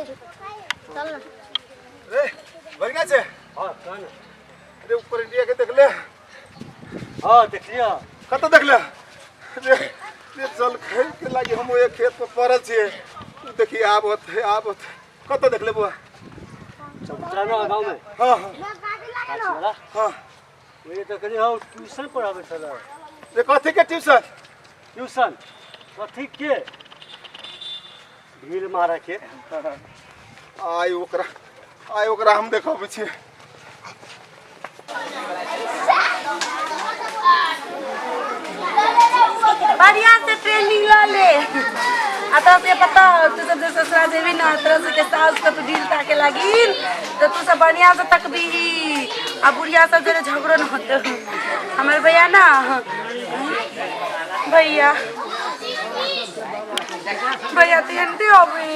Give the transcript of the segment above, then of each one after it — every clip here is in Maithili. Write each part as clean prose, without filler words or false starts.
चल ना। रे बढ़िया छै। हाँ, कह ने। रे, ऊपर इंडिया के देखले? हाँ, देखलियै। कतऽ देखले रे? रे, जल खाइ के लागी हम ओहि खेत पर पड़ल छियै, उ देखी आबत है, आबत है। कतऽ देखले बुआ? चबूतरा ना गाँव में। हाँ। गाछी वाला। हाँ। ओहि तऽ कनि हम ट्यूशन पढ़ाबै छलै। रे, कथी के ट्यूशन? ट्यूशन कथी के, ढील मारऽ के। आइ ओकरा, आइ ओकरा हम देखबै छियै। बढ़िया से ट्रेनिंग लऽ ले आ तब के पता हो, तू सब जे ससुरा जेबी ना, तोरा सबके सास के तू ढील ताके लागिन तो तू सब बढ़िया से तकबीही आ बुढ़िया सब जरे झगड़ो न होते। हमर भैया ना, भैया, भैया तो एनते अबे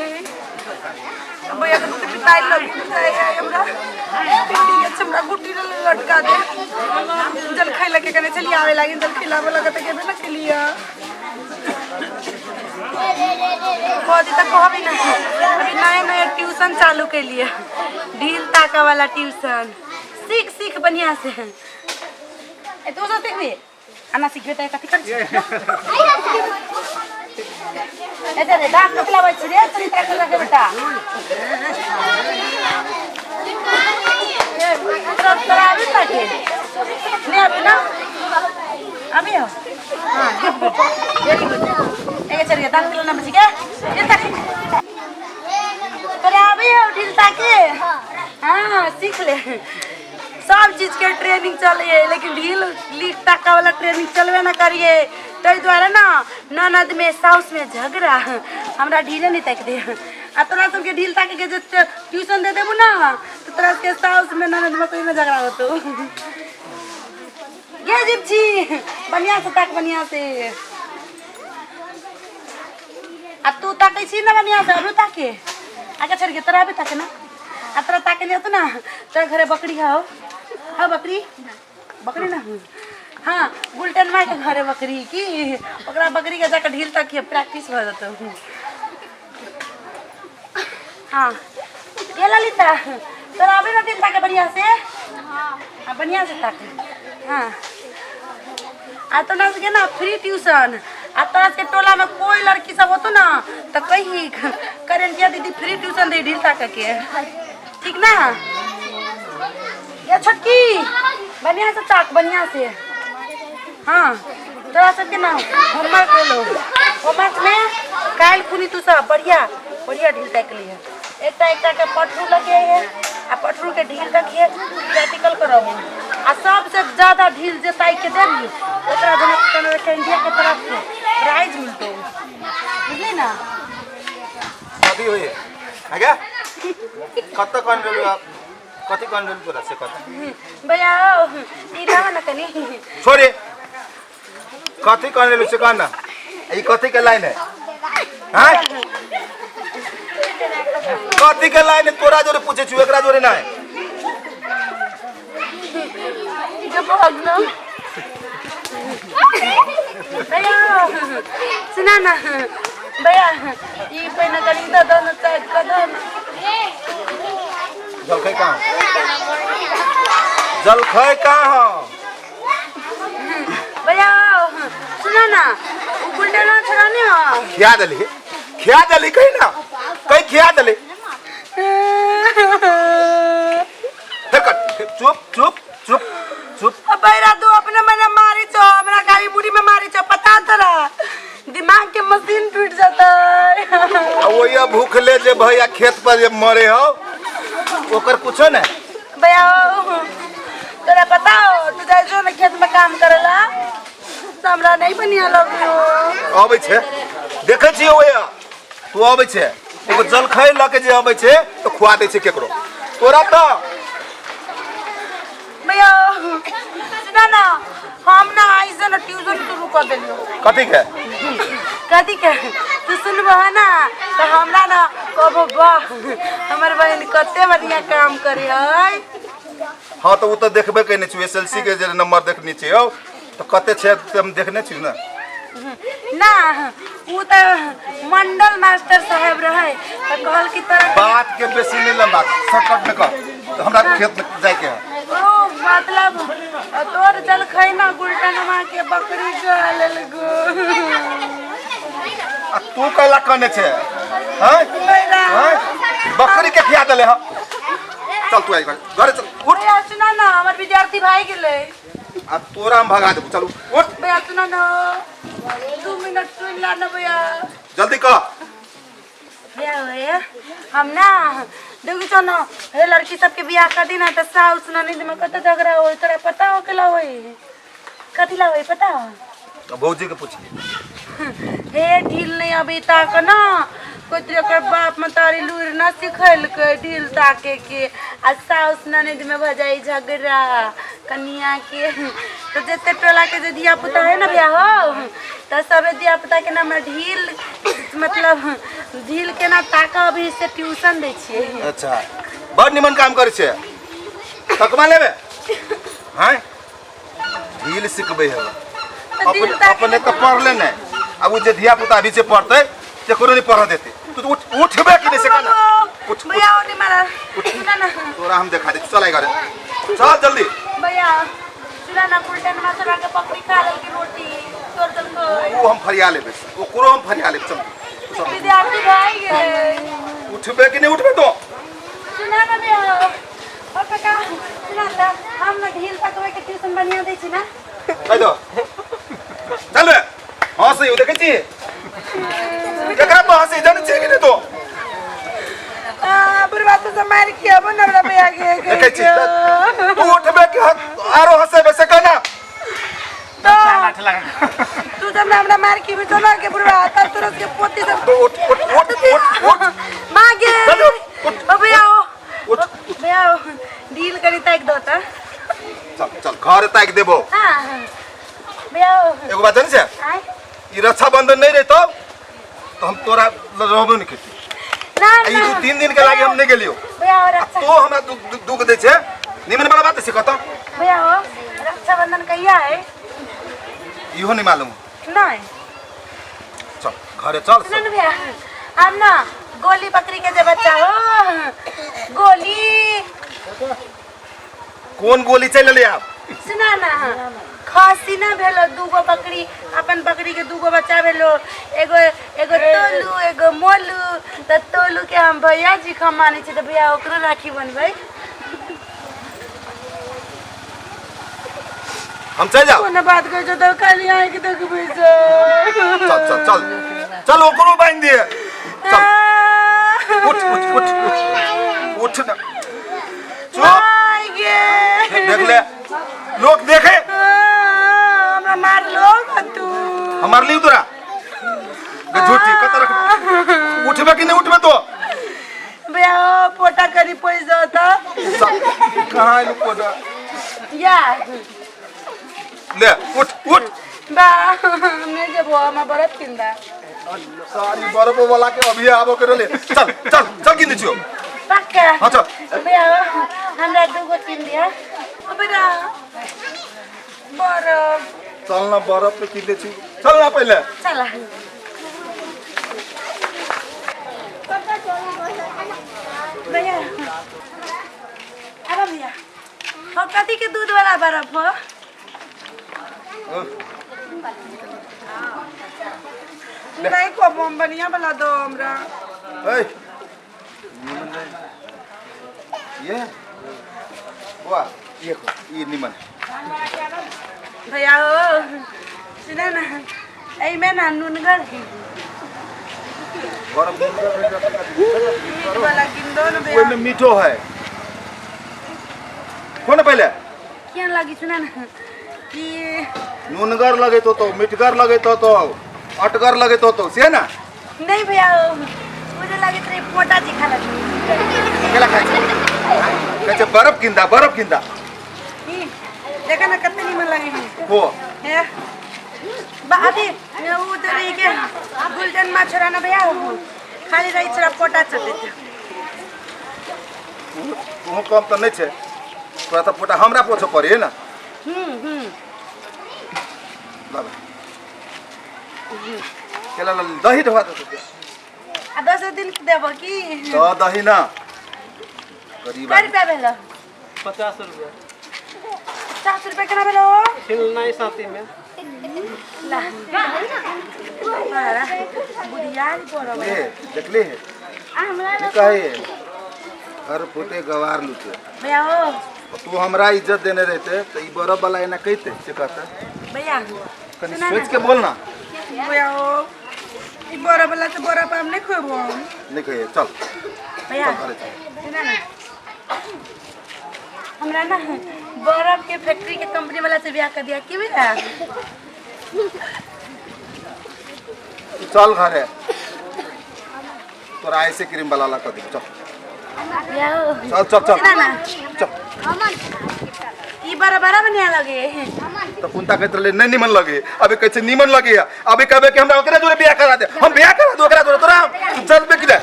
भैया के बहुते पिताई लगी जाए है हमरा। पिटी के हमरा गुटी ले लटका दे। जल खाइ लगे कने चली आवे लागिन, जल खिलावे लगे त गेबे ना केलिया। कह तक कहबी ना, अभी नया नया ट्यूशन चालू के लिए, ढील ताका वाला ट्यूशन। सीख, सीख बढ़िया से। ए, तू सब सीखबी आना? सीखबे त कथी कर छी? ए रे, दाँत निकलाबै छी रे चरित्र के लगे बेटा। तोरा, तोरा आबी ताके नहीं आबी ना? अभी हो। हाँ, गुड गुड, वेरी गुड। ए चल, दाँत निकलना बची के ये ताके। तोरा आबी हो ढील ताके? हाँ, सीख ले। सब चीज के ट्रेनिंग चलिए, लेकिन ढील लीक ताका वाला ट्रेनिंग चलबे ना करिए। ताहि दुआरे ना ननद में, साउस में झगड़ा। हमरा ढीले नहीं ताकि दे आ तोरा सबके ढील ताके के जे ट्यूशन दे देबू ना, तो तोरा सबके साउस में, ननद में कोई में झगड़ा होतो। गे जीव छी, बढ़िया से ताक, बढ़िया से। आ तू ताकै छी ना बढ़िया से? अभी ताके आगे छोड़ के तोरा अभी ताके ना। आ तोरा ताके नहीं होतो ना? तोरा घरे बकरी हो? हाँ, बकरी, बकरी ना। हाँ, गुलटन माय के घरे बकरी की, ओकरा बकरी के जाके ढील तक प्रैक्टिस भऽ जेतौ। हाँ, ये ललिता, तोरा अभी ना ढील ताके बढ़िया से? हाँ, बढ़िया से ताके। हाँ, आ तोरा सबके ना फ्री ट्यूशन। आ तोरा सबके टोला में कोई लड़की सब होतो ना, तो कही करेंटिया दीदी फ्री ट्यूशन दे ढील ताके के, ठीक ना? ये छोटकी, बढ़िया से ताक, बढ़िया से। हाँ, तोरा सबके ना होमवर्क देलो। होमवर्क में काल्हि खुनी तू सब बढ़िया बढ़िया ढील ताकि लिए। एकटा एकटा के पठरू लगे है आ पठरू के ढील रखिए, प्रैक्टिकल करब। आ सबसे ज्यादा ढील जे ताकि के देबी, ओकरा जेना इंडिया के तरफ से प्राइज मिलतौ, बुझली ना? शादी होइए आगे कत कन रहलू? कथी कन रहलू तोरा से कत? भैया, ई लावा ना कनी। छोड़े, कथी कन रहलू से कह ना। ई कथी के लाइन है? हाँ, कथी के लाइन है? तोरा जोरे पूछे छु, एकरा जोरे नहीं। जो भागना। भैया, सुना ना भैया, ई पहिने कनी दऽ दो ना, साइड कऽ दो ना। जलखै कहाँ? जलखै कहाँ हो? भैया, सुना ना, उ गुलटेना छोड़ा नहीं हो? खिया देली, खिया देली, कही ना, कहीं खिया देली। फिर कर, चुप चुप चुप चुप। बैरा, तू अपने मने मारी छो, हमरा गाड़ी बुढ़ी में मारी छो। पता तोरा दिमाग के मशीन टूट जाता है। आ वही भूखले जे भैया खेत पर जे मरे हो, ओकर कुछो ने। भैया, तोरा पता हो, तू जाइ छो ना खेत में काम करेला, तो हमरा नहीं बढ़िया लगो। अबै छै, देखै छियै ओया तू अबै छै, एगो जलखै लऽ के जे अबै छै तऽ खुआ दै छै केकरो। तोरा तऽ भैया, सुना ना, हम ना ऐसे ना ट्यूशन शुरू कर देलियो। कथी के? कथी के तू सुनबह ना तो हमरा ना कहबो, वाह, हमर बहन कते बढ़िया काम करे है। हाँ, तऽ ओ तऽ देखबे केने छी। एस एल सी के जे नंबर देखने छी हौ, तऽ कते छै से हम देखने छी ने। ना उ त मंडल मास्टर साहब रहे त कहल कि तोरा बात के बेसी नहीं लंबा, शॉर्टकट में कह, तो हमरा खेत में जाए के है। ओ मतलब तोर जलखै ना गुलटनमा के बकरी गल गो। आ तू कैला कहने छे? हैं हैं, बकरी के खिया देले ह। चल तू आई घरे, चल उठ। भैया सुना ना, हमर विद्यार्थी भाई गेलै। आ तोरा हम भगा देबो, चल उठ। भैया सुना ना, 2 मिनट सुन ला ना भैया। जल्दी कह। भैया भैया हम ना देखो छो ना, हे लड़की सबके बियाह कर दी ना त साउस ननद में कत झगड़ा होई, तोरा पता हो केला होई, कथी ला होई पता हो? तो भौजी के पूछिए। हे ढील नहीं अभी ताक ना, कोई तेरे ओकर बाप मतारी लूर ना सिखलकै ढील ताके के, आ साउस ननद में भ जाई झगड़ा कनिया के। तो जते टोला के जे धिया पुता है ना बियाह हो, त सबे धिया पुता के ना ढील मतलब ढील के ना ताका अभी से ट्यूशन दै छियै। अच्छा, बड़ निमन काम करै छै, तकमा लेबे हैं, ढील सिखबै है। ढील ताके अपने तऽ पढ़ले नहि, आब ओ जे धिया पुता अभी से पढ़तै तेकरो नहि पढ़ऽ देतै। तू तऽ उठ, उठबे कि नहि से कहना। उठ, उठ। भैया ओ नहीं मारा, सुना ना। तोरा हम देखा दे, चल आइ घरे चल जल्दी। भैया सुना ना, गुलटन मसरा के पकड़ी खा लेल की रोटी तोड़ देलकै। ओ हम फरिया लेबै, ओकरो हम फरिया लेबै। चल चल। विद्यार्थी भाई गेलै। उठबे कि नहि उठबे तो? सुना ना भैया, ओ काका सुना ना, हम ना ढील तकबै के ट्यूशन बढ़िया दै छी ना। कहि दो, चल रे। हँसै हो, देखै छी केकरा पर हँसै, जानै छियै कि नहि तो? बुढ़वा तो सब मार के अब ना हमरा भैया के देखै छी तू उठबे कि आरो हँसेबे से कहना। तू जब ना हमरा मार के भी चला के बुढ़वा तब तोरा के पोती सब। तो उठ उठ उठ उठ उठ। मागे चल उठ, उठ। ओ भैया ओ उठ। भैया ओ ढील करी ताक दो त। चल चल घर ताकि देबो। हां भैया ओ एगो बात जानै छै? आय। ई रक्षाबंधन नहीं रहतो तो हम तोरा रहबो नहीं करती। ना आ ई ना 2-3 दिन के लागे हम नहीं गेलियो। भैया ओ आ रक्षा तो हमरा दुख दै छै, निमन वाला बात सिखत। भैया ओ रक्षाबंधन कहिया है? इहो नहीं मालूम। नहीं। चल घरे चल। सुन ना भैया, हम ना गोली बकरी के जे बच्चा हो गोली। कोन गोली चल ले आप? सुना ना, खसी ना भेलो दूगो बकरी, अपन बकरी के दूगो बच्चा भेलो, एगो एगो तोलू एगो मोलू। त तोलू के हम भैया जी के मानै छी, त भैया ओकरो राखी बनबै। हम चल जाओ। कोनो बात कहै छौ त खाली आँखि देखबै छौ। चल चल चल चल, ओकरो बांधि दिए। चल उठ उठ उठ उठ उठ ना, चुप। आइ गे। देख ले, लोग देखे। हमरा मारलो तू। हम मारली तोरा गे झूठी, कत रख। उठबे कि नहीं उठबे तो? भैया ओ पोटा करी पैसा त। चल, कहाँ आइलू पोटा? या ले उठ उठ। बा नहीं जेबो, हमरा बरफ किंदा। सारी बर्फ वाला के अभी आबो के रहले। चल चल चल, किन छियो? पक्का? हाँ चल। भैया हमरा दूगो किन दिया। ओ बेटा बरफ। चल ना, बर्फ पे किन दे छी, चल ना पहले। चल भैया, अब भैया हो कथी के दूध वाला बर्फ हो? नहीं को बम बढ़िया वाला दो हमरा। ए निमन रे। ये बुआ ये को ये निमन। भैया हो सुना ना, एहिमे ना नुनगर है। गरम मीट वाला किन दो ना भैया। ओहिमे मीठो है। कौन पहले? केहन लगी सुना ना कि नुनगर लगैत होतो, मिठगर लगैत होतो, अटगर लगैत होतो से ना? नहीं भैया, मुझे लगैत रहे पोटा जी खा लगी। केला खाइ छै? कहै छै बर्फ किंदा, बर्फ किंदा। देखा ना कते निमन लगे है। हो है बा अभी उ तो रही के गुलजन मा छोरा ना भैया, खाली रही छोरा पोटा चटैत। तू कम तऽ नहि छै, तोरा तऽ पोटा हमरा पोछऽ पड़े ना। हम्म। लाबे। केला लल दही ढोआ दे। आ दोसर दिन देबो की? तो दही ना गरीब कै रुपया भेलो? 50 रुपया। 50 रुपया केना भेलो? छिलनाइ साथी में। ला बड़ा बुढ़िया बड़ा। ले देखले है हमरा कहे हर फूटे गवार लूटे। भैया हो, तू हमरा इज्जत देने रहते तो ई बरफ वाला एना कहते से कहते। भैया कनी सोच के बोल ना। भैया हो, ई बरफ वाला से बरफ हम नहीं खोबो। नहीं कहिए, चल भैया चल घरे चल। सुना ना, हमरा ना बर्फ के फैक्ट्री के कंपनी वाला से ब्याह कर दिया की भैया? तू चल घरे, तोरा ऐसे क्रीम वाला ला कर दे। चल भैया हो, चल चल चल। सुना ना, चल। ई बड़ा बड़ा बढ़िया लगे। तो कुंता कहते रहे नहीं निमन लगे, अबे कैसे निमन लगे? अबे कहबे कि हमरा ओकरा जोरे बियाह करा दे, हम बियाह करा दो ओकरा जोरे तोरा। तू चल बे किधर,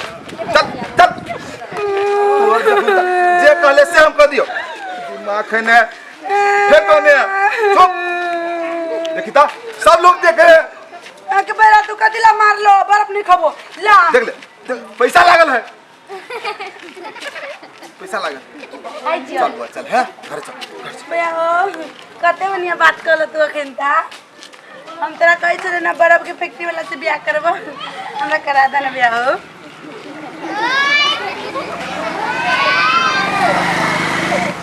चल चल। तोर जे कुंता जे कहले से हम कह दियो। दिमाग है ने फिर कहने चुप। देखी ता सब लोग देख रहे हैं। एक बेरा तू कदिला मार लो बर्फ नहीं खबो ला। देख ले, देख, पैसा लागल है, पैसा लागल। चल बुआ चल, है घर चल, घर चल। भैया हो, कते बढ़िया बात कहलो तू अखन ता। हम तोरा कहै छले ना बर्फ के फैक्ट्री वाला से बियाह करबो, हमरा करा दे ना बियाह हो।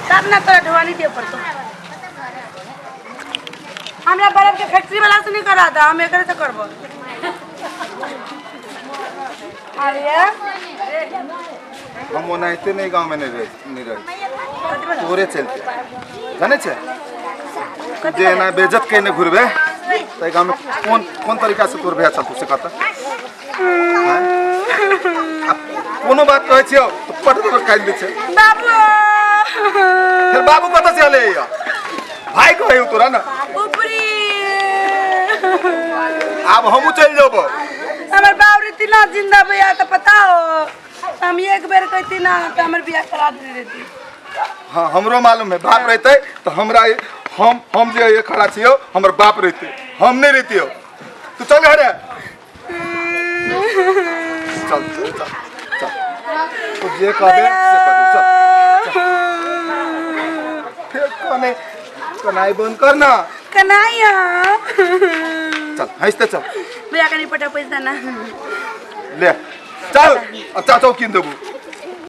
तब ना तोरा ढोवानी दिए पड़तो। हमरा बर्फ के फैक्ट्री वाला से नहीं करा दे, हम एकरे से करबो। आर्या हम ओनाहिते नहीं गांव में नहीं रहे, नहीं रहे तोरे चलते जाने छे। तू जे एना बेइज्जत कने घुरबे त गांव में कौन कौन तरीका से तोर बियाह चलतौ से कहता? कोनो बात कहै छियौ त पट दे काटि दै छै। बाबू फिर बाबू कतऽ से अलै या? भाई कहै तोरा ना ऊपरी। आब हमहूँ चलि जेबौ। हमर बाबू रहती ना जिंदा भैया तो पता हो, हम एक बेर कहती ना तो हमर बियाह करा दे रहती। हाँ हमरो मालूम है, बाप रहते तो हमरा हम जे ये खड़ा छियौ हमर बाप रहते, हम नहीं रहती हो। तू चल घरे, चल चल चल चल, तू जे कहबे से कर दे, चल चल। फिर कने कनाई बंद कर ना। कनाई चल हंसते चल। भैया कनी पटा पैसा ना ले चल, अब चाचो किन देबू।